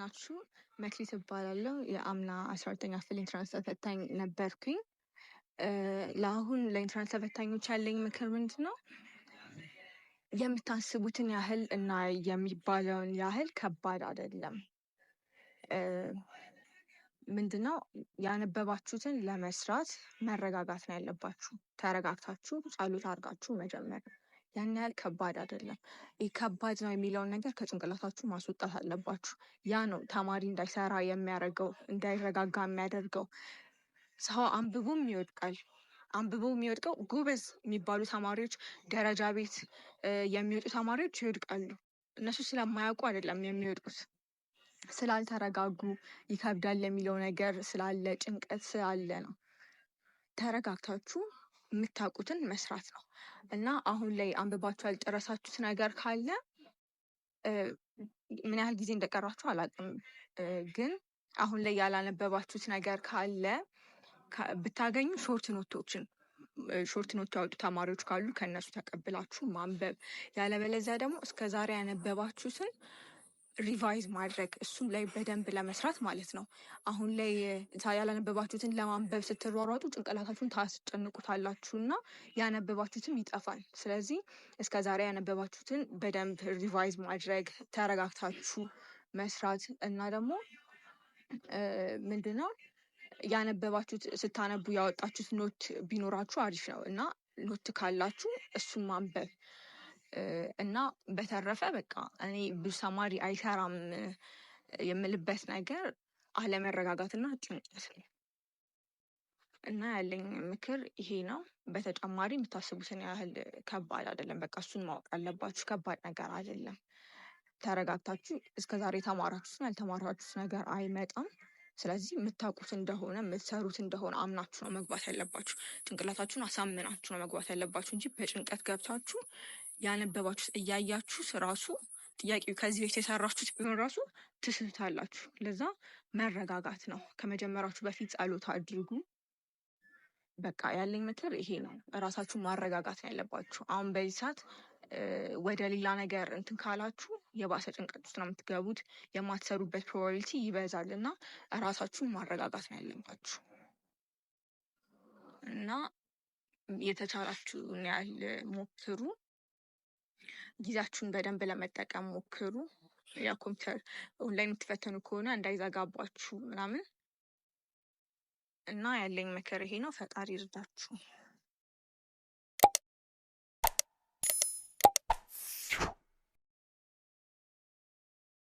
ናችሁ? መክሊት እባላለሁ። የአምና 12ኛ ክፍል entrance ተፈታኝ ነበርኩኝ። ለአሁን ለ entrance ተፈታኞች ያለኝ ምክር ምንድን ነው? የምታስቡትን ያህል እና የሚባለውን ያህል ከባድ አይደለም። ምንድነው፣ ያነበባችሁትን ለመስራት መረጋጋት ነው ያለባችሁ። ተረጋግታችሁ ጸሎት አድርጋችሁ መጀመር ያን ያህል ከባድ አይደለም። ይህ ከባድ ነው የሚለውን ነገር ከጭንቅላታችሁ ማስወጣት አለባችሁ። ያ ነው ተማሪ እንዳይሰራ የሚያደርገው፣ እንዳይረጋጋ የሚያደርገው። ሰው አንብቦም ይወድቃል። አንብቦ የሚወድቀው ጎበዝ የሚባሉ ተማሪዎች፣ ደረጃ ቤት የሚወጡ ተማሪዎች ይወድቃሉ። እነሱ ስለማያውቁ አይደለም የሚወድቁት፣ ስላልተረጋጉ፣ ይከብዳል የሚለው ነገር ስላለ፣ ጭንቀት ስላለ ነው። ተረጋግታችሁ የምታውቁትን መስራት ነው። እና አሁን ላይ አንብባችሁ ያልጨረሳችሁት ነገር ካለ፣ ምን ያህል ጊዜ እንደቀራችሁ አላውቅም፣ ግን አሁን ላይ ያላነበባችሁት ነገር ካለ ብታገኙ short note ኦችን፣ short note ያወጡ ተማሪዎች ካሉ ከእነሱ ተቀብላችሁ ማንበብ፣ ያለበለዚያ ደግሞ እስከ ዛሬ ያነበባችሁትን revise ማድረግ፣ እሱም ላይ በደንብ ለመስራት ማለት ነው። አሁን ላይ ያላነበባችሁትን ለማንበብ ስትሯሯጡ ጭንቅላታችሁን ታስጨንቁታላችሁ እና ያነበባችሁትም ይጠፋል። ስለዚህ እስከ ዛሬ ያነበባችሁትን በደንብ revise ማድረግ፣ ተረጋግታችሁ መስራት እና ደግሞ ምንድነው፣ ያነበባችሁት ስታነቡ ያወጣችሁት note ቢኖራችሁ አሪፍ ነው እና note ካላችሁ እሱን ማንበብ። እና በተረፈ በቃ እኔ ብዙ ተማሪ አይሰራም የምልበት ነገር አለመረጋጋትና ጭንቀት ነው። እና ያለኝ ምክር ይሄ ነው። በተጨማሪ የምታስቡትን ያህል ከባድ አይደለም። በቃ እሱን ማወቅ አለባችሁ። ከባድ ነገር አይደለም። ተረጋግታችሁ እስከዛሬ የተማራችሁትን፣ ያልተማራችሁት ነገር አይመጣም። ስለዚህ የምታውቁት እንደሆነ፣ የምትሰሩት እንደሆነ አምናችሁ ነው መግባት ያለባችሁ። ጭንቅላታችሁን አሳምናችሁ ነው መግባት ያለባችሁ እንጂ በጭንቀት ገብታችሁ ያነበባችሁት እያያችሁት ራሱ፣ ጥያቄው ከዚህ በፊት የሰራችሁት ቢሆን ራሱ ትስታላችሁ። ለዛ መረጋጋት ነው። ከመጀመራችሁ በፊት ጸሎት አድርጉ። በቃ ያለኝ ምክር ይሄ ነው። እራሳችሁን ማረጋጋት ነው ያለባችሁ። አሁን በዚህ ሰዓት ወደ ሌላ ነገር እንትን ካላችሁ የባሰ ጭንቀት ውስጥ ነው የምትገቡት። የማትሰሩበት probability ይበዛል እና እራሳችሁን ማረጋጋት ነው ያለባችሁ እና የተቻላችሁን ያህል ሞክሩ። ጊዜያችሁን በደንብ ለመጠቀም ሞክሩ። ያ ኮምፒውተር ኦንላይን የምትፈተኑ ከሆነ እንዳይዘጋባችሁ ምናምን። እና ያለኝ ምክር ይሄ ነው። ፈጣሪ ይርዳችሁ።